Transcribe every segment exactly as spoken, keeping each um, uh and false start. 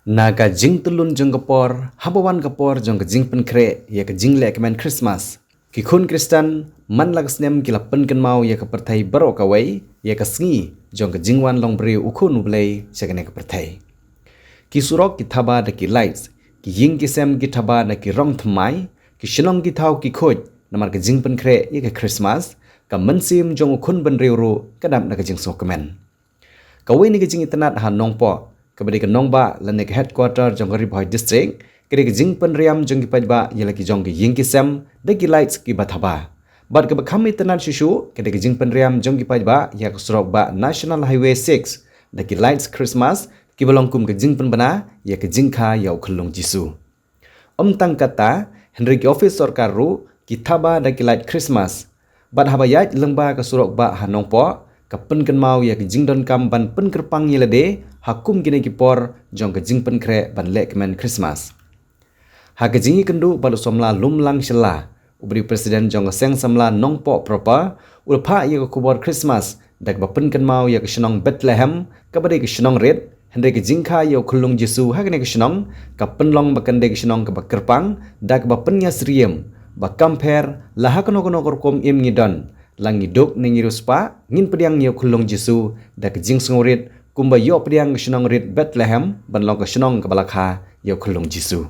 Na ka jingtylun jong ka por, haba wan ka por jong ka jingpynkhreh ïa ka jingleh kmen Christmas, ki khun Khristan man la ka snem ki la pynkynmaw ïa ka pyrthei baroh kawei ïa ka sngi jong ka jingwan long briew u Khun U Blei sha kane ka pyrthei. Ki surok ki thaba da ki lights, ki ïing ki sem ki thaba da ki rong thymmai, ki shnong ki thaw ki khuid namar ka jingpynkhreh ïa ka Christmas, ka mynsiem jong u khun bynriew ruh ka dap da ka jingsngewkmen. Kawei na ka jingitynnad ha Nongpoh, kaba dei ka nongbah lane ka headquarter jong ka Ri Bhoi District, ka dei ka jingpynriam jong ki paidbah ïa la ki jong ki ïing ki sem da ki lights kiba thaba. Bad kaba kham itynnad shuh shuh, ka dei ka jingpynriam jong ki paidbah ïa ka surok bah National Highway six da ki lights Christmas, kiba long kum ka jingpynbna ïa ka jingkha ïa u khyllung Jisu. Ym tang kata, hynrei ki ophis sorkar ruh ki thaba da ki light Christmas. Bad haba ïaid lyngba ka surok bah ha Nongpoh, ka pynkynmaw ïa ka jingdonkam ban pynkyrpang ïa lade ha kum kine ki por jong ka jingpynkhreh ban leh kmen Christmas. Ha ka jingïakynduh bad u samla Lumlang Shylla, uba dei u president jong ka Seng Samla Nongpoh Proper, u la phah ïa ka khubor Christmas da kaba pynkynmaw ïa ka shnong Bethlehem, kaba dei ka shnong rit, hynrei ka jingkha ïa u khyllung Jisu ha kane ka shnong ka pynlong ba kan dei ka shnong kaba kyrpang da kaba pynïasyriem ba kam pher la ha kano kano ka rukom im ngi don, la ngi duk ne ngi riewspah, ngin pdiang ïa u khyllung Jisu da ka jingsngewrit, kumba ïoh pdiang ka shnong rit Bethlehem ban long ka shnong kaba la kha ïa u khyllung Jisu.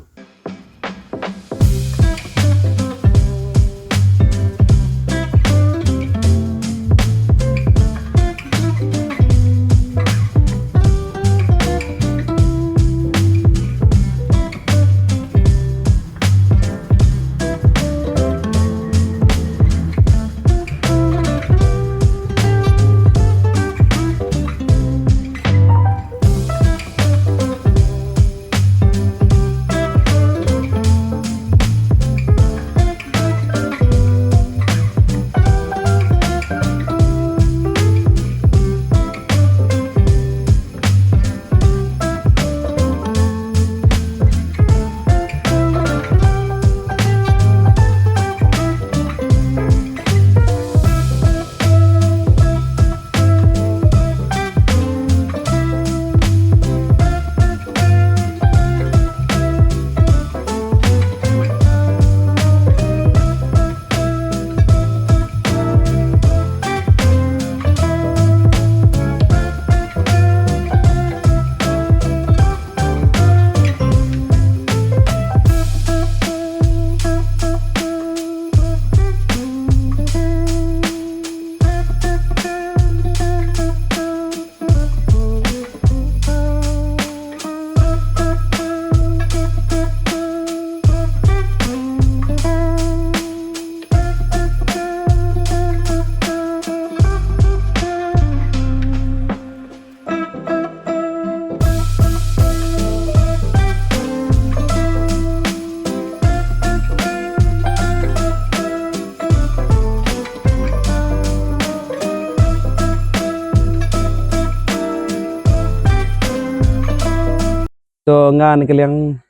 To nga na ka liang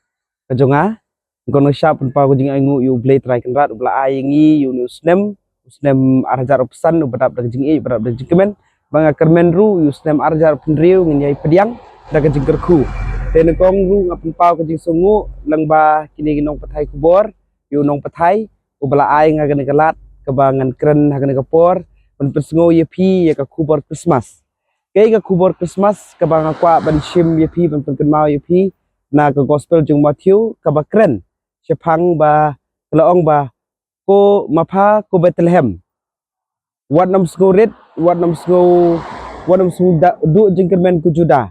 ka jong nga, nga kyrpad ban pynpaw ka jingainguh ïa U Blei Trai Kynrad uba la ai ïa ngi ïa une u snem, u snem ar hajar arphew san uba dap da ka jingïeit, uba dap da ka jingkmen, ba nga kyrmen ruh ïa u snem ar hajar arphew hynriew ngin ïai pdiang da ka jingkyrkhu. Te nyngkong ruh nga pynpaw ka jingsngewnguh lyngba kine ki nongpathai khubor, ïa u nongpathai uba la ai nga kane ka lad kaba ngan kren ha kane ka por ban pynsngew ïa phi ïa ka khubor Christmas. Kaei ka khubor Christmas kaba nga kwah ban shim ïa phi, ban pynkynmaw ïa phi na ka Gospel jong u Mathaios, kaba kren shaphang ba ka la ong ba, "Ko ma pha, ko Bethlehem, wat nym sngew rit, wat nym sngew, wat nym sngew da-, duh jingkyrmen ko Judah.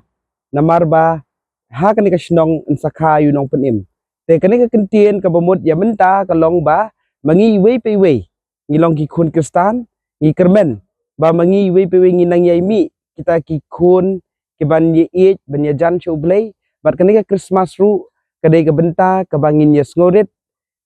Namar ba ha kane ka shnong yn sa kha ïa u nongpynim." Te kane ka kyntien kaba mut ïa mynta ka long ba ma ngi iwei pa iwei ngi long ki khun Khristan, ngi kyrmen ba ma ngi iwei pa iwei ngi nang ïai mih kita ki khun kiban ïaieit, ban ïajan sha U Blei. Bad kane ka Christmas ruh ka dei ka bynta kaba ngin ïasngewrit,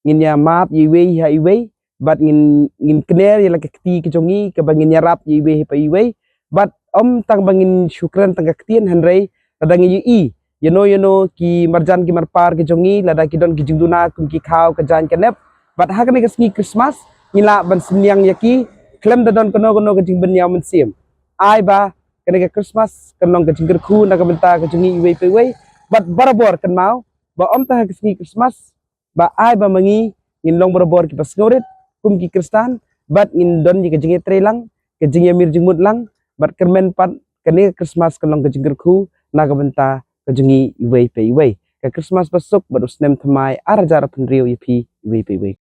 ngin ïamap ïa iwei ha iwei, bad ngin, ngin kner ïa la ka kti ka jong ngi kaba ngin ïarap ïa iwei ha iwei. Bad ym tang ba ngin shu kren tang ka ktien, hynrei lada ngi ïohi ïano ïano ki marjan ki marpar ki jong ngi, lada ki don ki jingduna kum ki khaw, ka jaiñ, ka nep, bad ha kane ka sngi Christmas ngi lah ban synñiang ïa ki khlem da don kano kano ka jingbynñiaw mynsiem. Ai ba kane ka Christmas kan long ka jingkyrkhu na ka bynta ka jong ngi iwei pa iwei, Bad barabor kynmaw ba ym tang ha ka sngi Christmas, ba ai ba ma ngi ngin long barabor kiba sngewrit kum ki Khristan, bad ngin don ïa ka jingïatreilang, ka jingïamir jingmut lang, bad kyrmen pat kane ka Christmas kan long ka jingkyrkhu na ka bynta ka jong ngi iwei pa iwei. Ka Christmas basuk bad u snem thymmai ar hajar arphew hynriew ïa phi iwei pa iwei.